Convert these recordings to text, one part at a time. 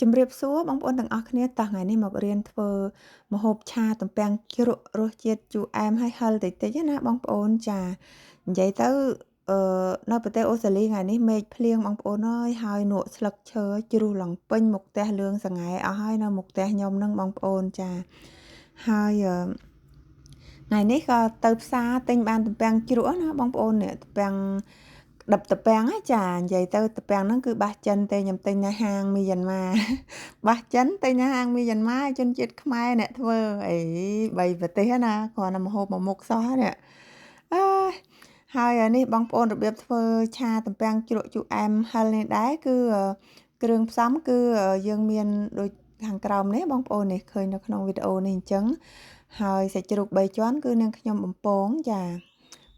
ជំរាបសួរបងប្អូនទាំងអស់គ្នាតោះថ្ងៃនេះមករៀនធ្វើម្ហូបឆាទំពាំងជ្រក់រសជាតិជូរអែមហើយហឹរតិចតិចណាបងប្អូនចានិយាយទៅអឺនៅប្រទេសអូស្ត្រាលីថ្ងៃនេះមេឃភ្លៀងបងប្អូនអើយហើយនក់ស្លឹកឈើជ្រុះឡើងពេញមុខផ្ទះលឿងសង្ហែអស់ហើយនៅមុខផ្ទះខ្ញុំនឹងបងប្អូនចាហើយថ្ងៃនេះក៏ទៅផ្សារទិញបានទំពាំងជ្រក់ណាបងប្អូននេះទំពាំងដប់តពាំងចានិយាយទៅតពាំងហ្នឹងគឺបាសចិនទេខ្ញុំទិញនៅហាងមីយ៉ាន់ម៉ាបាសចិនទិញនៅហាងមីយ៉ាន់ម៉ាជនជាតិខ្មែរអ្នកធ្វើអីបីប្រទេសណាគ្រាន់តែម្ហូបមួយមុខសោះនេះអើហើយនេះបងប្អូនរបៀបធ្វើឆាទំពាំងជ្រក់ជូរអែមហឹរនេះដែរគឺគ្រឿងផ្សំគឺយើងមានដូចខាងក្រោមនេះបងប្អូននេះឃើញនៅក្នុងវីដេអូនេះអញ្ចឹងហើយសាច់ជ្រូក3ជាន់គឺនាងខ្ញុំបំពងចា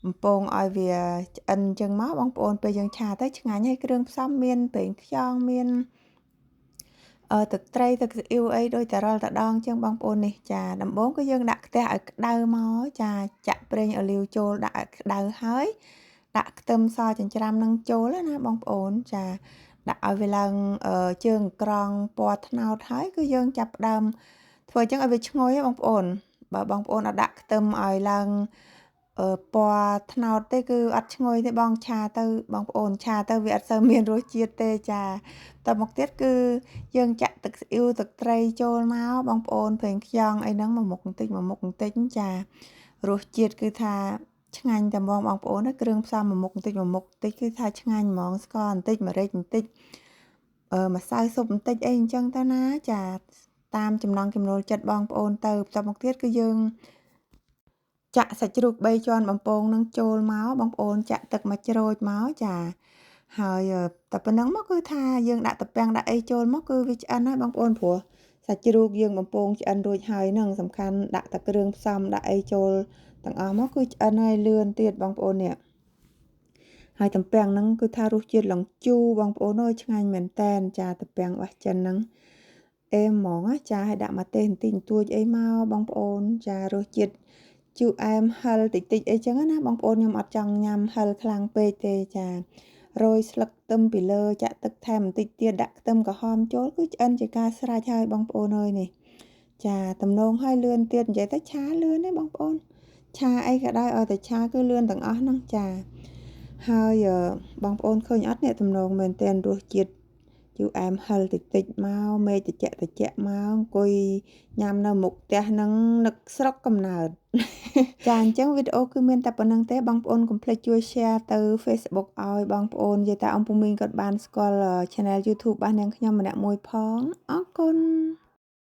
បំពងឲ្យវាឆ្អិនអញ្ចឹងមកបងប្អូនពេលយើងឆាទៅឆ្ងាញ់ហើយគ្រឿងផ្សំមានប្រេងខ្យងមានទឹកត្រីទឹកស៊ីអ៊ីវអីដូចតែរលតដងចឹងបងប្អូននេះចាដំបូងគឺយើងដាក់ខ្ទះឲ្យក្តៅមកចាចាក់ប្រេងអូលីវចូលដាក់ឲ្យក្តៅហើយដាក់ខ្ទឹមសចិញ្ច្រាំនឹងចូលណាបងប្អូនចាដាក់ឲ្យវាឡើងជើងក្រងពណ៌ត្នោតហើយគឺយើងចាប់ផ្ដើមធ្វើចឹងឲ្យវាឈ្ងុយបងប្អូនបើបងប្អូនអត់ដាក់ខ្ទឹមឲ្យឡើងពណ៌ត្នោតទេគឺអត់ឈ្ងុយទេបងឆាទៅបងប្អូនឆាទៅវាអត់សូវមានរសជាតិទេចាតមកទៀតគឺយើងចាក់ទឹកស៊ីអ៊ីវទឹកត្រីចូលមកបងប្អូនប្រេងខ្យងអីហ្នឹងមួយមុខបន្តិចមួយមុខបន្តិចចារសជាតិគឺថាឆ្ងាញ់តែហ្មងបងប្អូនណាគ្រឿងផ្សំមួយមុខបន្តិចមួយមុខបន្តិចគឺថាឆ្ងាញ់ហ្មងស្ករបន្តិចម្រេចបន្តិចម្សៅស៊ុបបន្តិចអីអញ្ចឹងទៅណាចាតាមចំណង់ចំណូលចិត្តបងប្អូនទៅបន្តមកទៀតគឺយើងចាក់សាច់ជ្រូក3ជាន់បំពងនឹងចូលមកបងប្អូនចាក់ទឹកមកច្រូចមកចាហើយតែប៉ុណ្្នឹងមកគឺថាយើងដាក់តាពាំងដាក់អីចូលមកគឺវាឆ្អិនហើយបងប្អូនព្រោះសាច់ជ្រូកយើងបំពងឆ្អិនរួចហើយនឹងសំខាន់ដាក់តែគ្រឿងផ្សំដាក់អីចូលទាំងអស់មកគឺឆ្អិនហើយលឿនទៀតបងប្អូននេះហើយទំពាំងហ្នឹងគឺថារសជាតិឡើងជូរបងប្អូនអើយឆ្ងាញ់មែនតែនចាទំពាំងរបស់ចិនហ្នឹងអេហ្មងចាឲ្យដាក់ម្ទេសបន្តិចបន្តួចអីមកបងប្អូនចារសជាតិជូរអែមហឹរតិចតិចអីចឹងណាបងប្អូនខ្ញុំអត់ចង់ញ៉ាំហឹរខ្លាំងពេកទេចារោយស្លឹកខ្ទឹមពីលើចាក់ទឹកថែមបន្តិចទៀតដាក់ខ្ទឹមក្រហមចូលគឺឆ្អិនជាការស្រេចហើយបងប្អូនអើយនេះចាទំនងហើយលឿនទៀតនិយាយទៅឆាលឿនទេបងប្អូនឆាអីក៏ដោយឲ្យតែឆាគឺលឿនទាំងអស់ហ្នឹងចាហើយបងប្អូនឃើញអត់អ្នកទំនងមែនទែនរសជាតិជូរអែមហឹរតិចតិចមកមេឃតិចតិចមកអង្គុយញ៉ាំនៅមុខផ្ទះហ្នឹងនឹកស្រុកកំណើតចាអញ្ចឹងវីដេអូគឺមានតែប៉ុណ្្នឹងទេបងប្អូនកុំភ្លេចជួយ share ទៅ Facebook ឲ្យបងប្អូននិយាយតែអង្គពូមីងគាត់បានស្គាល់ Channel YouTube របស់នាងខ្ញុំម្នាក់មួយផងអរគុណ។